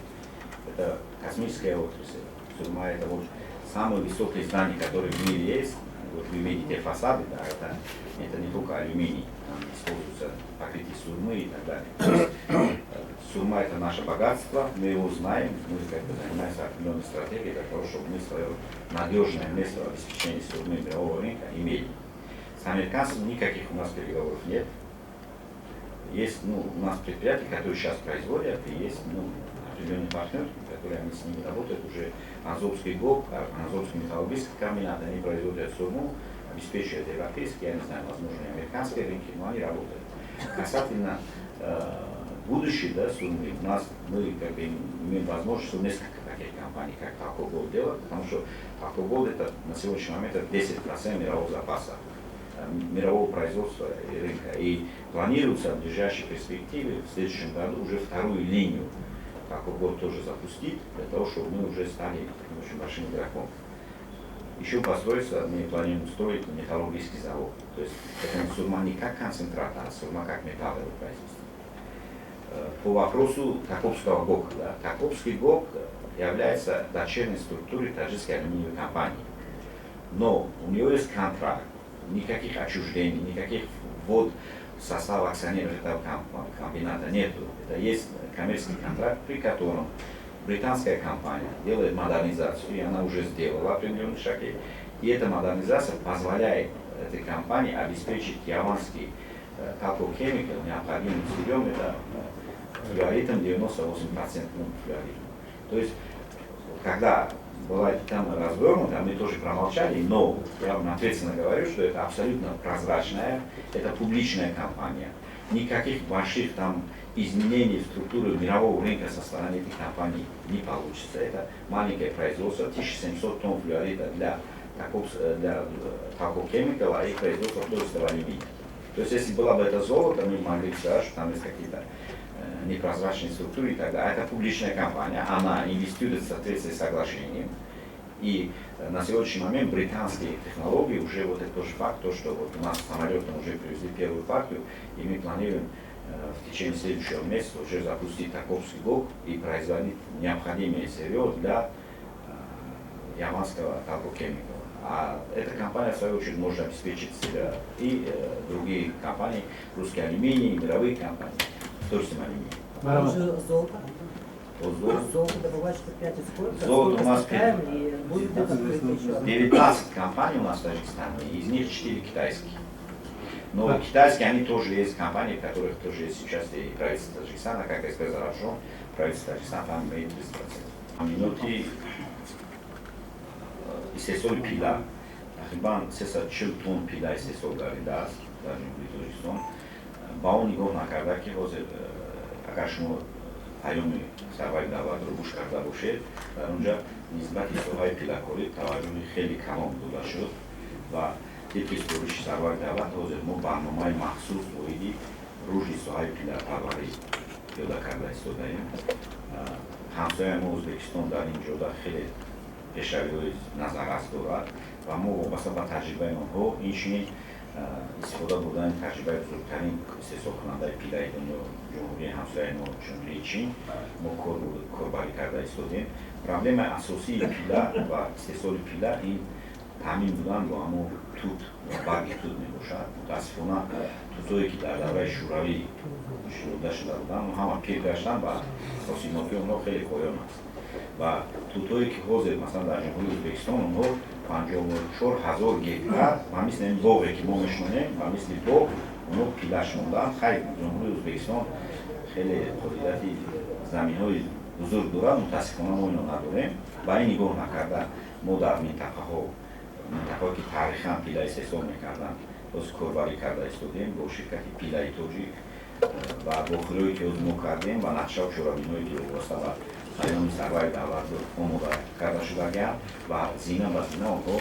это космическая отрасль. Сурма – это вот самые высокие здания, которые в мире есть, Вот вы видите фасады, да, это не только алюминий, там используется покрытие сурмы и так далее. То есть сурма — это наше богатство, мы его знаем, мы как бы занимаемся определенной стратегией для того, чтобы мы свое надежное место в обеспечении сурмы мирового рынка имели. С американцами никаких у нас переговоров нет. Есть, ну, у нас предприятия, которые сейчас производят, и есть, ну, определенные партнеры, которые они с ними работают уже. Анзобский ГОК, Анзобский металлургический комбинат, они производят сурму, обеспечивают европейские, я не знаю, возможно, и американские рынки, но они работают. Касательно будущей, да, сурмы, у нас мы как бы имеем возможность, что несколько таких компаний, как Талко Голд, делают, потому что Талко Голд — это на сегодняшний момент это 10% мирового запаса, мирового производства и рынка. И планируется в ближайшей перспективе, в следующем году, уже вторую линию Талко Голд тоже запустить, для того, чтобы мы уже стали таким очень большим игроком. Еще построится, мы планируем строить металлургический завод. То есть это не сурма не как концентрат, а сурма как металл его производство. По вопросу Такобского ГОКа. Да, Такобский ГОК является дочерней структурой таджикской алюминиевой компании. Но у него есть контракт, никаких отчуждений, никаких ввод в состав акционеров этого комбината нету. Это есть коммерческий контракт, при котором британская компания делает модернизацию, и она уже сделала определенные шаги. И эта модернизация позволяет этой компании обеспечить яванский Талко Chemical необходимым сырьем, это флюоритом, 98% флюоритом. То есть, когда была эта тема развернута, мы тоже промолчали, но я вам ответственно говорю, что это абсолютно прозрачная, это публичная компания. Никаких больших там изменений в структуре мирового рынка со стороны этих компаний не получится. Это маленькое производство, 1700 тонн флюорита для Талко Chemical, а их производство хлористого алюминия. То есть, если было бы это золото, мы могли бы сказать, что там есть какие-то непрозрачные структуры и так далее. А это публичная компания, она инвестирует в соответствии с соглашением. И на сегодняшний момент британские технологии уже, вот это тоже факт, то, что вот у нас самолетом уже привезли первую партию, и мы планируем в течение следующего месяца уже запустить Такобский ГОК и производить необходимое сырье для яванского Талко Chemical. А эта компания, в свою очередь, может обеспечить себя и другие компании, русский алюминий, мировые компании, вторичным алюминием. Золото? Золото. Золото добывать предприятие сколько? Золото у нас с Китаем, и будет это открыто еще? 19 компаний у нас в Таджикистане, из них 4 китайские. Но китайские, они тоже есть компании, в которых тоже есть участие и правительство Таджикистана, как СП Зарафшон, правительство Таджикистана там имеет 30%. Минути истеҳсоли пила тақрибан 340 тонн пила истеҳсол гардидааст дар Ҷумҳурии Тоҷикистон. Ба он нигоҳ накарда, ки ҳозир, агар шумо паёми сарвари давлатро гӯш карда бошед, дар он ҷа нисбати соҳаи пилакорӣ таваҷҷӯҳи хеле калон дода шуд ва тибқи супориши сарвари давлат ҳозир мо барномаи махсус оиди рушди соҳаи пилапарварӣ пиёда карда истодаем. Ҳамсояи мо Ӯзбекистон дар ин ҷода хеле пешравиҳои назаррас дорад ва мо вобаста ба таҷрибаи онҳо, инчунин истифода бурдани таҷрибаи бузургтарин истеҳсолкунандаи пилаи дунё, ҷумҳурии ҳамсояи мо, Ҷумҳурии Чин, мо корбарӣ карда истодем. Проблемаи асосии пила ва истеҳсоли пила ин таъмин будан бо ҳамон тут ва барги тут мебошад. Мутаассифона, тутое ки дар давраи шӯравӣ шинонда шуда буданд, ҳама пир гаштанд ва ҳосилнокии онҳо хеле поён аст. Ва тутое ки ҳозир, масалан, дар Ҷумҳурии Ӯзбекистон онҳо 54 000 гектар ба мисли ин боғе ки мо мешинонем, ба мисли боғ онҳо пила шинонданд. Хайр, Ҷумҳурии Ӯзбекистон хеле қобилияти заминҳои бузург дорад, мутаассифона мо ино надорем. Ба ин нигоҳ накарда, мо дар минтақаҳое ки таърихан пила истеҳсол мекарданд, боз корбарӣ карда истодем бо ширкати Пилаи Тоҷик ва вохӯриҳое ки ҳозир мо кардем ва нақшаву чорабиниҳое ки вобаста ба паёми сарвари давлат омода карда шудагианд ва зина ба зина онҳо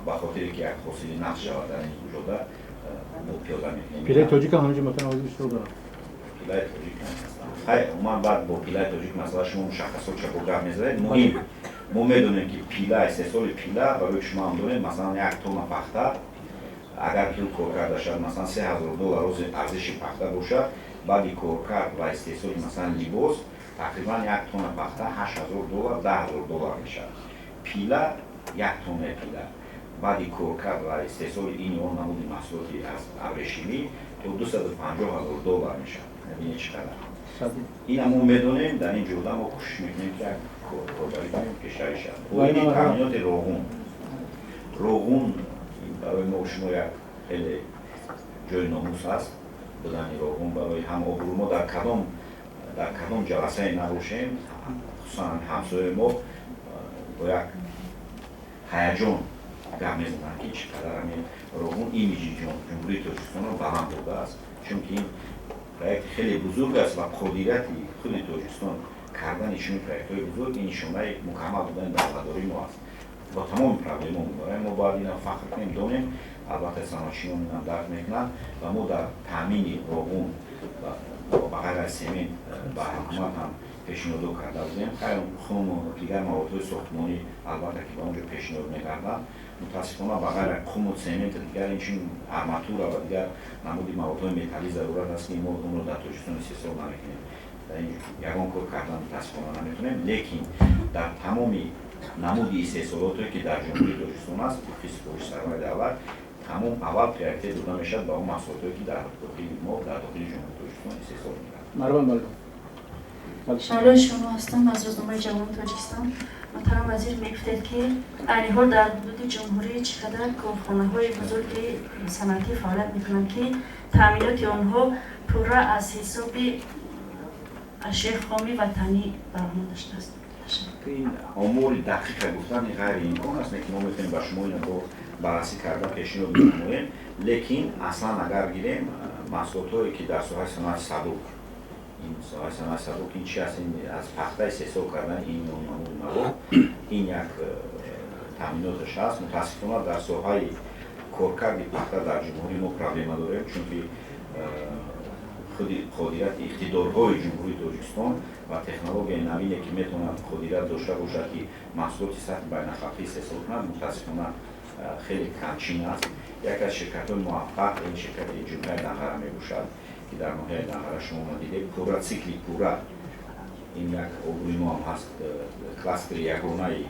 ба хотире ки як ҳосили нақш шавад дар ин ҷода мо пиёда мекунем. Пилаи тоҷик ҳам ҳаминҷо метавонад ҳозир иштирок дорад? Пилаи тоҷик ҳастанд. Хай, умуман баъд бо пилаи тоҷик масъала шумо мушаххасот чапо гап мезанед. Муҳим, мо медонем, ки пила, истеҳсоли пила, барои шумо ҳам донем, масалан, 1 тонна пахта агар ки кор карда шавад, масалан, 3000 доллар рӯзи арзиши пахта бошад, баъди коркард ва истеҳсоли, масалан, либос Тақрибан як тонна пахта $8000, $10,000 мешавад. Пила, як тоннаи пила баъди коркард ва истеҳсоли ин ё он намуди маҳсулоти аз абрешимӣ то $250,000 мешавад. Бинед, чӣ қадар. Ина мо медонем, дар ин ҷода мо кӯшиш мекунем, ки як корбарӣ кунем, пешравӣ шавад. Оиди таъминоти роғун. Роғун барои мо шумо як хеле ҷои номус аст, будани роғун барои ҳам обрӯ. Мо дар кадом ҷаласае набошем, хусусан ҳамсояи мо бо як ҳаяҷон гап мезананд, ки чӣ қадар ҳамин роғун имиҷи Ҷумҳурии Тоҷикистонро баланд бурдааст, чунки ин проекти хеле бузург аст ва қодирияти худи Тоҷикистон кардани чунин проектҳои бузург ин нишонаи мукаммал будани давлатдории мо аст бо тамоми проблемао. Барои мо бояд ина фахр кунем, донем. Албатта, саноатшинон инам дарк мекунанд ва мо дар таъмини роғун ба ғайр аз семент ба ҳукумат ҳам пешниҳодо карда будем. Хайр, хуму дигар маводҳои сохтмонӣ, албатта, ки ба он ҷо пешниҳод мекарданд. Мутаассифона, ба ғайр аз хуму сементу дигар, инчунин арматура ва дигар намуди маводҳои металлӣ зарурат аст, ки мо онро дар Тоҷикистон истеҳсол намекунем. Дар ин ягон кор кардан, мутаассифона, наметавонем. Лекин дар тамоми намуди истеҳсолотое, ки дар Ҷумҳурии Тоҷикистон аст, тибқи супориши сарвари давлат, тамом аввал приоритет дода мешавад ба он маҳсулотое, ки дар дохили мо, дар дохили Ҷумҳурии Тоҷикистон истеҳсол мекунад. Шаҳлои шумо ҳастам аз рӯзномаи Ҷавони Тоҷикистон. Муҳтарам вазир, мегуфтед, ки айни ҳол дар ҳудуди ҷумҳурӣ чӣ қадар корхонаҳои бузурги саноатӣ фаъолият мекунанд, ки таъминоти онҳо пурра аз ҳисоби ашёи хоми ватанӣ баромад доштааст? Ин омори дақиқа гуфтани ғайриимкон аст, лекин мо метавонем ба шумо ина бо баррасӣ карда пешниҳод менамоем. Лекин аслан агар гирем, маҳсулотҳое, ки дар соҳаи саноати сабук, ин соҳаи саноати сабук ин чи аст? Ин аз пахта истеҳсол кардани ин намуди мавод, ин як таъминоташ аст. Мутаассифона, дар соҳаи коркарди пахта дар ҷумҳурии мо проблема дорем, чунки худи қодирияти иқтидорҳои Ҷумҳурии Тоҷикистон ва технологияи навине, ки метавонад қодирият дошта бошад, ки маҳсулоти сатҳи байналхалқӣ истеҳсол кунад, мутаассифона, хеле камчин аст. Яке аз ширкатҳои муваффақ ин ширкати Ҷумҳурияи Данғара мебошад, ки дар ноҳияи Данғара шумо дидед, пурра цикли пурра. Ин як обрӯи мо ҳам ҳаст, кластери ягонае,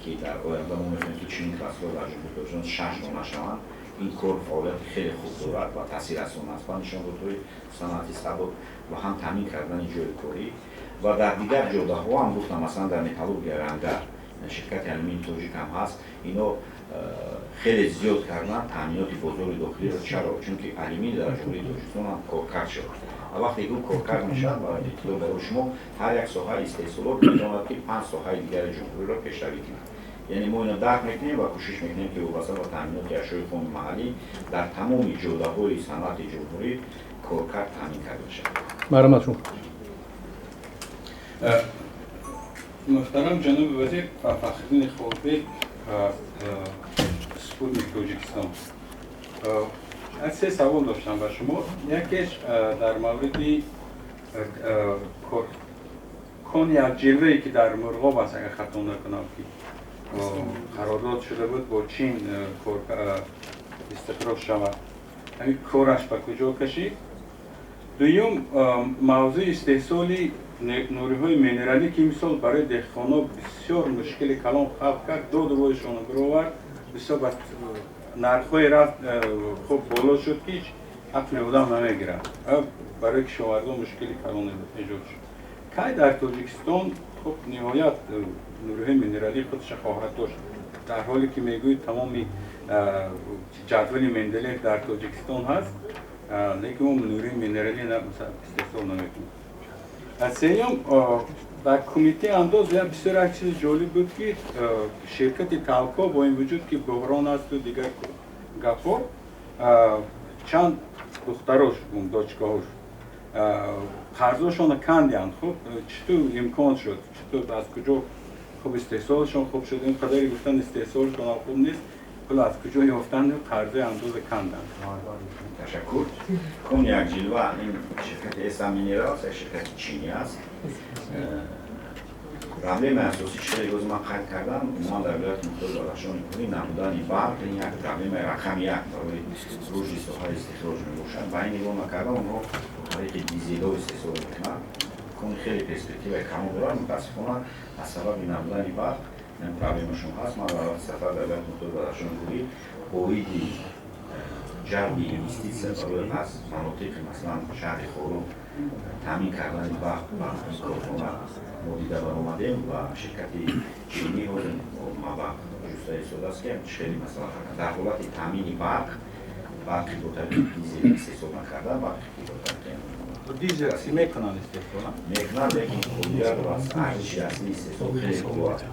ки дар оянда мо мехоҳем, ки чунин кластерҳо дар Ҷумҳурии Тоҷикистон шаш дона шаванд. Ин кор фаъолияти хеле хуб дорад ва таъсиррасон аст ба нишондодҳои саноати сабук ва ҳам таъмин кардани ҷойи корӣ. Ва дар дигар ҷодаҳо ҳам гуфтам, масалан, дар металлургия рангар ширкати Алюмини Тоҷик ҳам ҳаст. Ино хеле зиёд кардан таъминоти бозори дохилиро. Чаро? Чунки алюминий дар Ҷумҳурии Тоҷикистон ҳам коркард шуд ва вақте ки ӯ коркард мешавад, барои иттилоъ барои шумо, ҳар як соҳаи истеҳсолот метавонад, ки панҷ соҳаи дигари ҷумҳуриро пешравӣ кунад. Яъне мо ино дарк мекунем ва кӯшиш мекунем, ки вобаста ба таъминоти ашёи хоми маҳаллӣ дар тамоми ҷодаҳои саноати ҷумҳурӣ коркард таъмин карда шавад. Марҳамат, шумо. Муҳтарам ҷаноби вазир, Фахриддини Холбек, Спутник Тоҷикистон. Аз се савол доштам ба шумо. Якеш дар мавриди кони якҷилвае, ки дар Мурғоб аст, агар хато накунам, ки қарордод шуда буд бо Чин, истихроҷ шавад, ҳамин кораш ба куҷо кашид? Дуюм, мавзӯи истеҳсоли нуриҳои минералӣ, ки имсол барои деҳқонон бисёр мушкили калон халқ кард, доду воишонро бировард, бисёр ба нархҳои рафт, хуб боло шуд, ки ҳеҷ ақли одам намегирад, барои кишоварзон мушкили калон эҷод шуд. Кай дар Тоҷикистон, хуб, ниҳоят нуриҳои минералӣ худша хоҳад дошт, дар ҳоле ки мегӯед, тамоми ҷадвали Менделеев дар Тоҷикистон ҳаст, лекин мо нуриҳои минералӣ истеҳсол намекунем? Сеюм, дар кумитаи андоз як бисёр як чизи ҷолиб буд, ки ширкати Талко, бо ин вуҷуд ки буҳрон асту дигар гапҳо, чанд духтарош, дочкаҳош қарзошонро кандианд. Хуб, чӣ тур имкон шуд, чӣ тур, аз куҷо, хуб, истеҳсолшон хуб шуд? Ин қадаре гуфтан, истеҳсолшон хуб нест, пул аз куҷо ёфтанд, қарзои андоза канданд? Ташаккур. Кони якҷилва, ин ширкати Эса Минералс як ширкати чинӣ аст. Проблемаи асосӣ, чӣ хеле боз ман қайд кардам, умуман дар Вилояти Мухтори Бадахшони Кӯҳӣ набудани барқ ин як проблемаи рақами як барои рушди соҳаи истихроҷ мебошад. Ба ин нигоҳ накарда, онҳо бо тариқи дизелҳо истеҳсол мекунанд. Кони хеле перспективаи калон дорад, мутаассифона аз сабаби набудани барқ ин проблемашон ҳаст. Ман дар вақти сафар дар вилояти Мухтори Бадахшон гурӣ оиди ҷалби инвеститсия барои аз манотиқи, масалан, шаҳри Хорум таъмин кардани барқ ба ин корхона мо дида баромадем ва ширкати чинӣ ҳозир маблағ ҷуста истодааст, ки хеле масъала дар ҳолати таъмини барқ, барқи бо тариқи дизел истеҳсол накарда, барқи бо тариқи дизел си мекунанд истеҳсол? Мекунанд, лекин худият ва арзиши аслии истеҳсол хеле боло аст.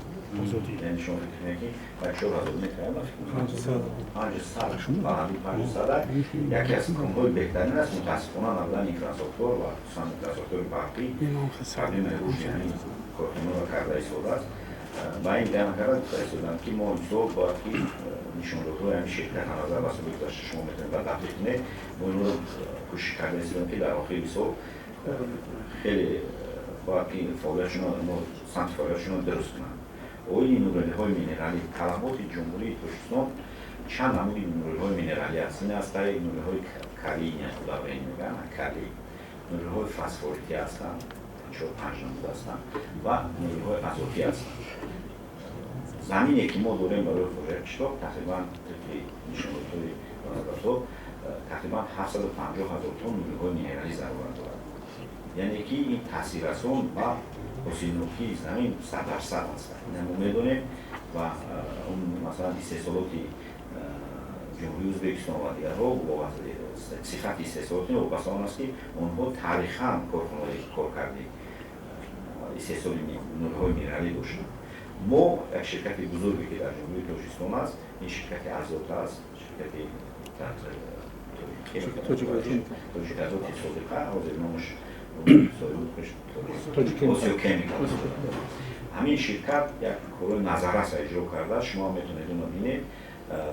Яъне шумо фикр кунед, ки ба 4000 метр, 500, баланди 500 яке аз конҳои беҳтарин аст. Мутаассифона, набудани инфраструктур ва хусусан инфраструктури барқӣ проблемаи рушди ҳамин корхонаро карда истодааст. Ба ин дига накарда гуфта истодам, ки мо имсол бояд ки нишондодҳои ҳамин ширкат назар ба соли гузашта шумо метавонед ба таҳқиқ кунед. Мо инро кӯшиш карда истодем, ки дар охири сол хеле бояд ки фаъолиятшонро, самти фаъолиятшонро дуруст кунанд. Оиди нуралиҳои минералӣ, талаботи Ҷумҳурии Тоҷикистон чанд намуди нуралиҳои минералӣ аст. Ин ҳастаи нуралиҳои калий, удобрение мегӯянд, калий, нуралиҳои фосфоритӣ ҳастанд, чор панҷ намуд ҳастанд, ва нуралиҳои азотӣ ҳастанд. Замине, ки мо дорем барои хоҷагии қишлоқ, тақрибан тибқи нишондодҳои вазоратҳо, тақрибан 750 000 тонн нуралиҳои минералӣ зарурат дорад. Яъне ки ин таъсиррасон ба ҳосилнокии замин 100% аст. Ина мо медонем ва он, масалан, истеҳсолоти Ҷумҳурии Ӯзбекистон ва дигарҳо, сифати истеҳсолоти вобаста он аст, ки онҳо таърихан корхонаҳои коркарди истеҳсоли нурҳои минералӣ доштанд. Мо як ширкати бузурге, ки дар Ҷумҳурии Тоҷикистон аст, ин ширкати Азот аст, ширкати Тоҷиказоти собиқа, ҳозир номаш Осиёкемикал. Ҳамин ширкат як корҳои назарраса иҷро кардааст, шумо метавонед онро бинед.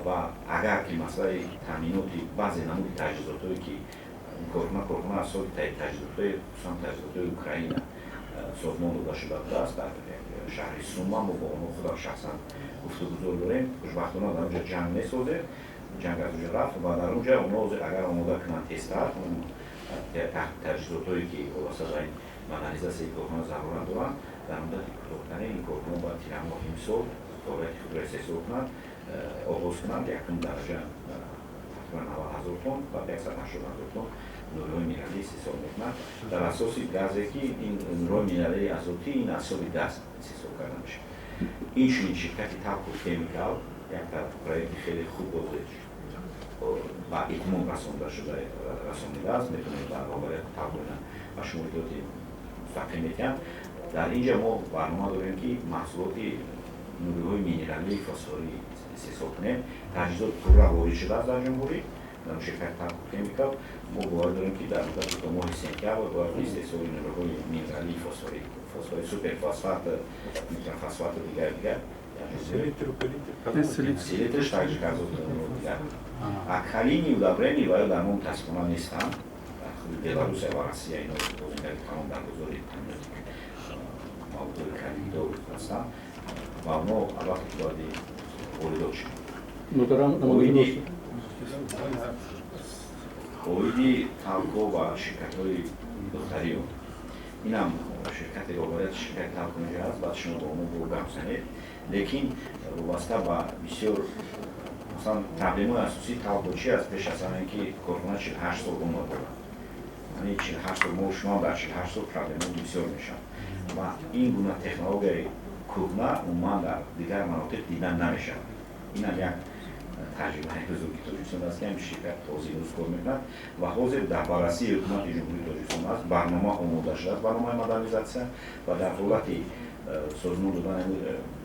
Ва агар ки масъалаи таъминоти баъзе намуди таҷҳизотҳое, ки корхона аз соли таҷҳизотҳои, хусусан таҷҳизотҳои Украина созмон дода шуда будааст, дар шаҳри Сума мо бо онҳо худам шахсан гуфтугузор дорем. Хушбахтона, дар онҷа ҷанг месозем, ҷанг аз онҷа рафт ва дар онҷа онҳо агар омода кунанд тезтар таҷҳизотҳое, ки вобаста ба ин модернизатсияи корхона зарурат доранд, дар муддати кӯтоҳтарин ин корхона бояд тирамоҳи имсол фаъолияти худро истеҳсол кунад, оғоз кунанд. Якум дараҷа тақрибан 90 000 тонн, баъд 180 000 тонн нурҳои минералӣ истеҳсол мекунад дар асоси газе, ки ин нурҳои минералии азотӣ, ин аз ҳисоби газ истеҳсол карда мешавад. Инчунин ширкати Талко Хемикал якта проекти хеле хуб ба итмом расонда шуда расонидааст. Метавонед ба роҳбарияти Талко ба шумо иттилооти мустақим медиҳанд. Дар ин ҷа мо барнома дорем, ки маҳсулоти нурҳои минералии фосфорӣ истеҳсол кунем. Таҷҳизот пурра ворид шудааст дар ҷумҳурӣ, дар ширкати Талко Хемикал. Мо бовар дорем, ки дар муддати то моҳи сентябр бояд истеҳсоли нурҳои минералии фосфорӣ, фосфори, суперфосфат, нитрофосфату дигар дигар. Селитраш также как дигар. А калийные удобрения ва ё дар мо мутаассифона нестанд. Дар худи Беларусия ва Россия ино бозигари калон дар бозори таъминоти маводҳои калийдор ҳастанд ва онҳо албатта бояд воридот шаванд. Муҳтарам. Оиди Талко ва ширкатҳои духтарии он, инам ширкати, роҳбарияти ширкати Талко инҷа аст, баъд шумо бо онҳо бо гап занед. Лекин вобаста ба бисёр, масалан, проблемаи асосии Талко чи аст? Пеш аз ҳама ин ки корхона 48 сол умр дорад. Яъне 48 сол, мо шумо дар 48 сол проблемаҳо бисёр мешаванд ва ин гуна технологияи кӯҳна умуман дар дигар манотиқ дида намешавад. Инам як таҷрибаи бузурги Тоҷикистон аст, ки ҳамин ширкат тоза имрӯз кор мекунад ва ҳозир дар баррасии ҳукумати Ҷумҳурии Тоҷикистон аст. Барнома омода шудааст, барномаи модернизатсия, ва дар ҳолати созмон додани,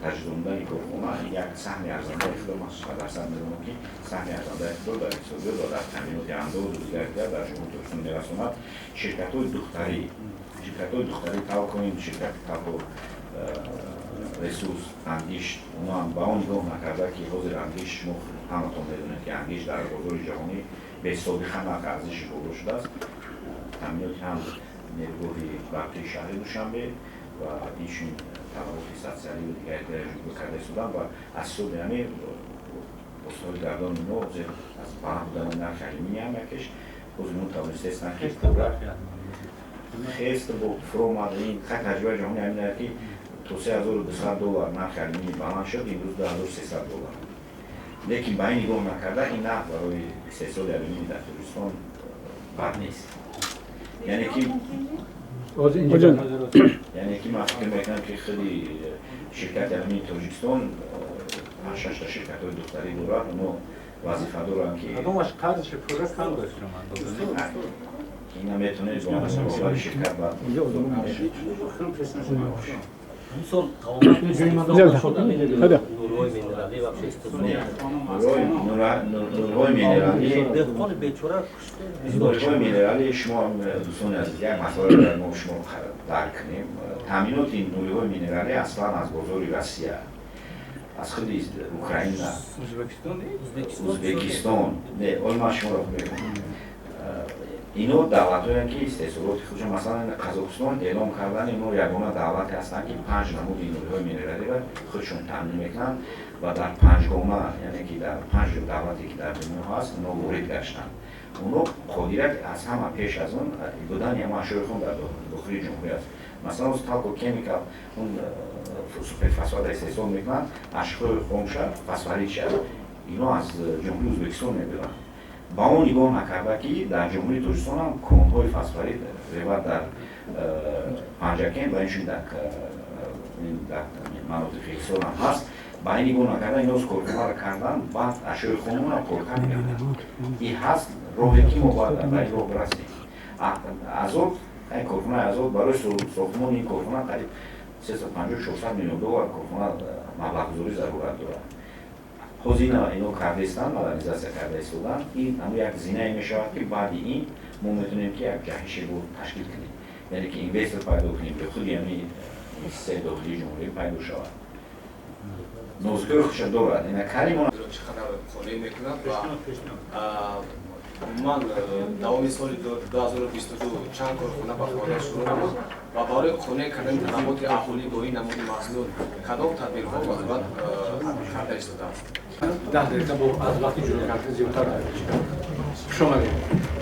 таҷдидонидани корхона як саҳми арзандаи худро, ман 100% медонам, ки саҳми арзандаи худро дар иқтисодиёт ва дар таъминоти андозу дигар дигар дар Ҷумҳурии Тоҷикистон мерасонад. Ширкатҳои духтарии Талко, ин ширкати Талко Ресурс, Ангишт, онҳо ба он нигоҳ накарда, ки ҳозир ангишт, шумо ҳаматон медонед, ки ангишт дар бозори ҷаҳонӣ бесобиқа нарх арзиши боло шудааст. Таъминоти ҳам нерӯгоҳи барқии шаҳри Душанбе ва инчунин талаботи социалию дигар дигар карда истоданд ва аз ҳисоби ҳамин воситаҳои гардони мо ҳозир аз баланд будани нархи алюминий ҳам якеш ҳозир мо тавонистаистанд, ки пурра Хест бо фуромад. Ин таҷрибаи ҷаҳонӣ ҳамин аст, ки то $3200 нархи алюминий баланд шуд, имрӯз $2300. Лекин ба ин нигоҳ накарда, ин нарх барои истеҳсоли алюминий дар Тоҷикистон бад нест. Яъне ки ман фикр мекунам, ки худи ширкати алюминии Тоҷикистон панҷ шашта ширкатҳои духтарӣ дорад, оно вазифа доранд, ки Кадомаш қарзши пурра кам дошт шумо? Ина метавонед бо роҳбари ширкат ба Мисол, нурҳои минералӣ вообще Нурҳои минералӣ деҳқони бечора. Нурҳои минералӣ, шумо, дӯстони азиз, як масъала бояд мо шумо дарк кунем. Таъминоти нуриҳои минералӣ аслан аз бозори Россия, аз худи Украина, Узбекистон. Не, ҳол ман шуморо мегӯям, ино давлатҳоянд, ки истеҳсолоти худшон, масалан, Қазоқистон эълом кардан, ино ягона давлате ҳастанд, ки панҷ намуди нуриҳои минералиро худшон таъмин мекунанд ва дар панҷгона, яъне ки дар панҷ давлате, ки дар дунё ҳаст, ино ворид гаштанд. Оно қодират аз ҳама пеш аз он будани ҳама ашёи хом дар дохили ҷумҳурӣ аст. Масалан, Талко Кемикал он суперфосфата истеҳсол мекунанд, ашёи хомша, фосфоритша ино аз ҷумҳурии Ӯзбекистон мебиранд. Ба он нигоҳ накарда, ки дар Ҷумҳурии Тоҷикистон ҳам конҳои фосфорит ревад дар Панҷакент ва инчунин дар манотиқи Ҳисор ҳам ҳаст. Ба ин нигоҳ накарда, ино корхонаро кардан, баъд ашёи хомона коркард карданд. Ин ҳаст роҳе, ки мо бояд ба ин роҳ бирасем. Азот, корхонаи Азот, барои сохтмони ин корхона қариб 350-400 миллион доллар корхона маблағгузорӣ зарурат дорад. Ҳозир ино кардаистанд, модернизатсия карда истоданд. Ин ҳамн як зинае мешавад, ки баъди ин мо метавонем, ки як ҷаҳише ташкил кунем, яъне ки инвестор пайдо кунем ё худи ҳамин инвеститсияи дохилии ҷумҳурӣ пайдо шавад. Нозукиҳои худша дорад ина каримо. Чӣ қадар қонеъ мекунад ва умуман давоми соли 2022 чанд корхона ба фаъолият шурӯъ намуд ва барои қонеъ кардани талаботи аҳолӣ бо ин намуди маҳсулот кадом тадбирҳо вазорат карда истодааст? 10 дақиқа бо аз вақти ҷудо кардан зиёдтар. Хуш омадед.